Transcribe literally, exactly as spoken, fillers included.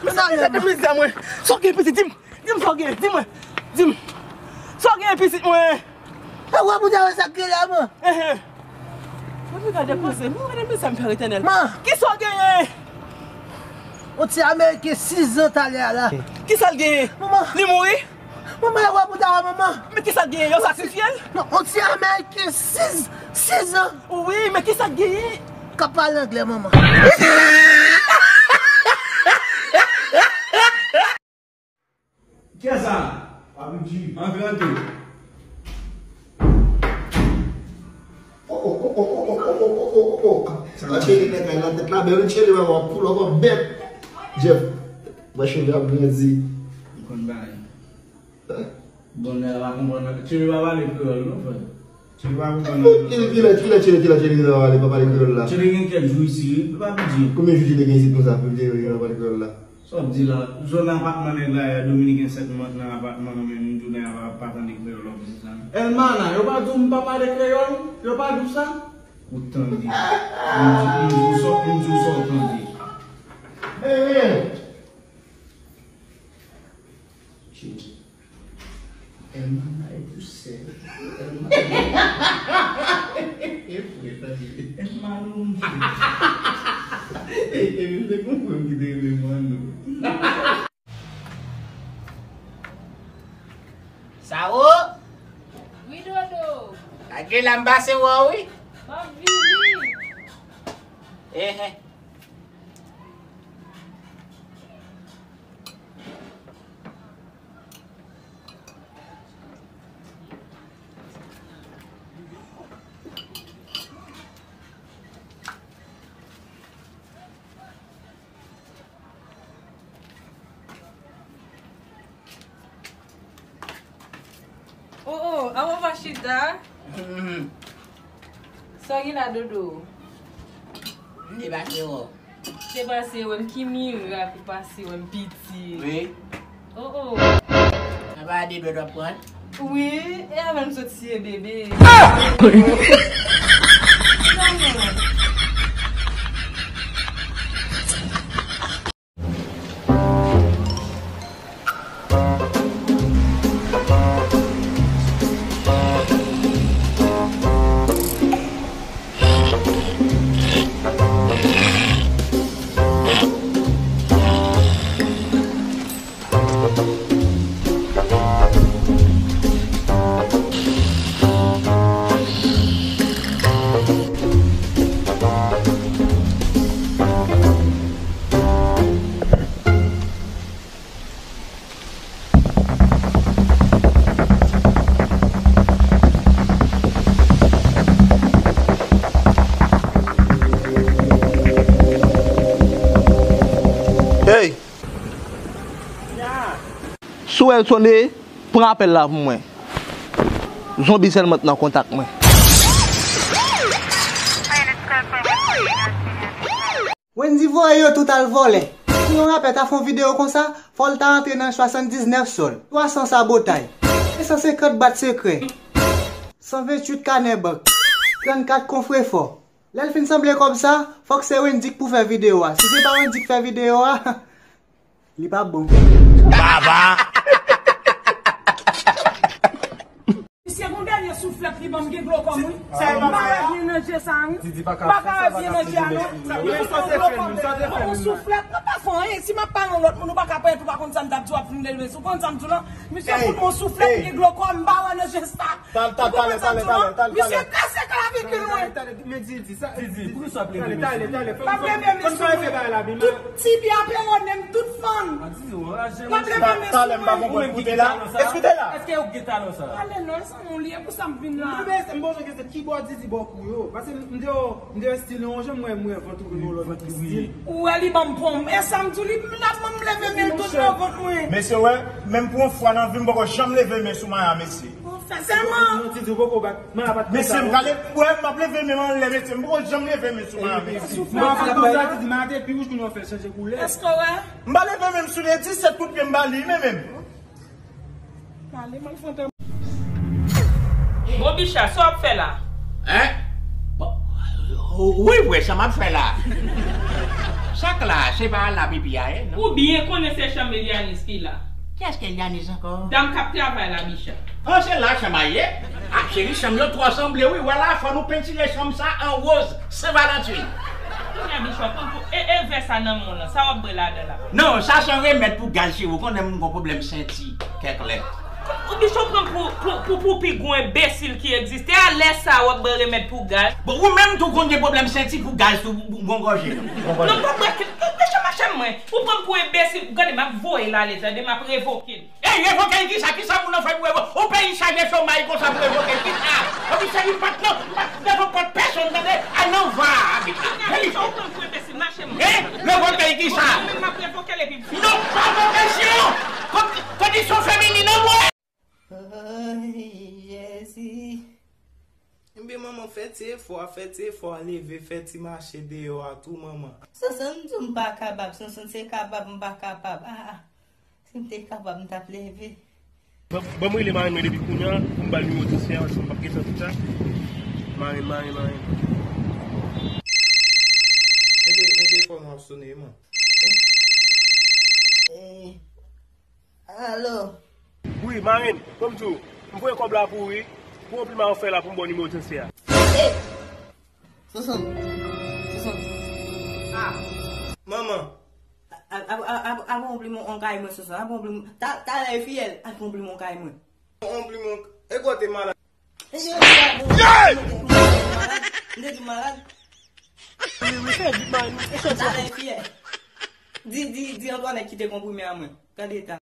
Sa, sa te mizè mwen. Sa w gen pitit, di m. Di m sa w gen, di mwen. Di m. Sa w gen pitit mwen. E wè pou ta wè sa k gen la, man. Ehe. Mwen gade panse, mwen gade mizè m fè etènèl. Man. Kisa w genyen? On ti Ameriken sis zan talè a la. Kisa l genyen? Manman. Li mouri? Manman, e wè pou ta wè, manman. Men kisa l genyen? Yo sakrifye l? Non, on ti Ameriken sis, sis zan. Wi, men kisa l genyen? K ap pale anglè, manman. Kiyès sa? Papi G. Antre, antre. Oh, oh, oh. Sa va? Tchele nèg la nan tèt la, bèl tchele, wè, wè, pull up, wè, bèt. Jeff, mwen cheve ap grandi. M konn bagay. Hein? Bon, nèg la pa konprann. Tchele pa pale kreyòl, non, frè. Tchele pa konprann. Kilè, kilè, kilè, kilè, kilè, kilè, kilè, pa pale kreyòl la. Tchele gen kèk jou isi, wi, li pa bidye. Konbyen jou Tchele gen isit konsa, pou li te pa pale kreyòl la? Sa w di la? Zòn apatman nèg la ye a, Dominiken sèt mwen nan apatman an, men m di w nèg la pa, pa tande kreyòl, w ap di sa. Elmana, yo pa di w m pa pale kreyòl? Yo pa di w sa? Ou tande. M di, m di w sa, m di w sa w tande. Hey, hey. Shit. Elmana e tou sèl. Elmana. E fre, tande. Elmana ou m fre. E, e, e, se konprann ki te rele Mano. Sawo? Wi, Dodo. Lage la m pase wè w, wi. M ap vini. Ehe. Oh, oh, awo Vachita. Mhm. Sa w gen la, Dodo? M te pase wè w. Te pase wè m, ki mirak ou pase wè m piti. Wi. Oh, oh. Sa pa de dwèt w ap pran? Wi, e avè l m sot siye bebe. Ah! Hey! Si w wè l sone, pran apèl la pou mwen. Zonbi sèlman t nan kontak mwen. Wendy voye yo tout al vòlè. Pou yon rapè ta fè yon videyo konsa, fò l ta antre nan swasanndiznèf sòl, twasan sabotay, senk san senkant bat sekrè, san venntuit kanè bank, trannkat kofrefò. Lè l fin sanble kòb sa, fòk se Wendy k pou fè videyo a. Si se pa Wendy k fè videyo a, li p ap bon. Baba! Misye gon dènye souflèt li ban m, gen glokòm, wi. Sa e m pa wè byen nan je sa, wi. M pa ka wè byen nan je a, non. Misye gon glokòm. Yon souflèt, mwen pa fè anyen. Si m ap pale yon lòt moun, ou pa ka parèt, ou pa konn sa m t ap di w ap vin leve. Si w konn sa m di w lan, misye fout mwen yon souflèt, gen glokòm, m pa wè nan je sa. Ou konprann sa m di w lan? Misye kase klavikil mwen. Men di, di sa. Di, di, pou ki sa w ap leve men sou mwen? M ap leve men sou mwen. Tout tibya, pewone m, tout fann. M ap leve men sou mwen. Talè m pa konprann. Koute la. Èske w gen talan sa? Ale non, e sa moun li ye, pou sa m vin la. M bezwen gen se ki bò Didi bò kou yo. Paske m deyò, m deyò estil yon jan, mwen, mwen vant ou gen yon lòt estil. Ou wè li ban m pon. E sa m di w, li ap ban m leve men l tout nan vant mwen. Mesye, wè, menm pou yon fwa nan vi m, m poko janm leve men sou Maya, mesye. Sèlman. Mesye, m prale, wè, m ap leve men m anlè, mesye, m poko janm leve men sou Maya, mesye. Èske w wè? M pa leve men m sou li, e disèt kout pye m ba li, men menm. Pale, malfrantè. Bon, Bicha, sa w ap fè la? Hein? Bon, wi, frè, sa m ap fè la. Sa k la a, se pa la pipi a ye, non? Ou byen konnen se chanm Elianiz ki la. Kiyès ki Elianiz ankò? Dam k ap travay la, Bicha. An, se la chanm a ye? Ah, cheri, chanm yo twò sanble, wi. Wala, fò nou pentire chanm sa an woz, Sen Valantin. Kounye a, Bicha, pran pou, e, e vè sa nan men w lan, sa w ap bwè ladan la? Non, sa se yon remèd pou gaz, cheri. Ou konnen m gon pwoblèm senti, kèk lè. Ou Bicha, pran pou, pou, pou, pou pi gwo enbesil ki egziste. A lè sa, w ap bwè remèd pou gaz? Bon, ou menm tou konn gen pwoblèm senti pou gaz tou, ou gon gòje, non? Non, pa bwè, ke, ke, ke, machann mwen. Ou pran m pou enbesil. Gade, m ap voye l ale, tande, m ap revoke l. Ey, revoke l kisa? Kisa moun nan fè pou revoke? Yon peyi chaje chomaj konsa pou revoke l kisa? Epi se li m pa t nan, m pa t devan pòt pèsonn, tande? Al nan va a, pita. Kounye a, Bicha, ou pran m pou enbesil, machann mwen. Hein? Revoke l kisa? Mwen menm m ap revoke l epi m fini. Non, pa revoke l, sinon, kon-, kondisyon feminin an, mwen. Ay, Jezi. Ebyen, manman, fè ti efò a, fè ti efò a, leve, fè ti mache deyò a tou, manman. Sonson, m di w m pa kapab, Sonson, se kapab, m pa kapab. Ah, ah. Si m te kapab, m t ap leve. Ban, ban m rele marenn mwen depi kounye a, pou m ba l nimewo transfè a, paske m p ap gen tan pou sa. Marenn, marenn, marenn. Mete, mete fò nou ap sone, man. Eh. Alo. Wi, marenn, kòm di w, m voye kòb la pou ou, wi. Pou konpliman ou fè la, pou m ba w nimewo transfè a. Eh! Sonson. Sonson. Ah. Manman. A, a, a, a, a, a, konpliman an kay mwen, Sonson. A, konpliman. Ta, talè e fiyèl. A, konpliman an kay mwen. Konpliman. E kote malad? E yo, yo, yo, yo, yo, yo, malad. M te di malad. Wi, wi, se di malad. E sòt sa. Talè e fiyèl. Di, di, di Antoinette kite konprime a mwen. Gade eta.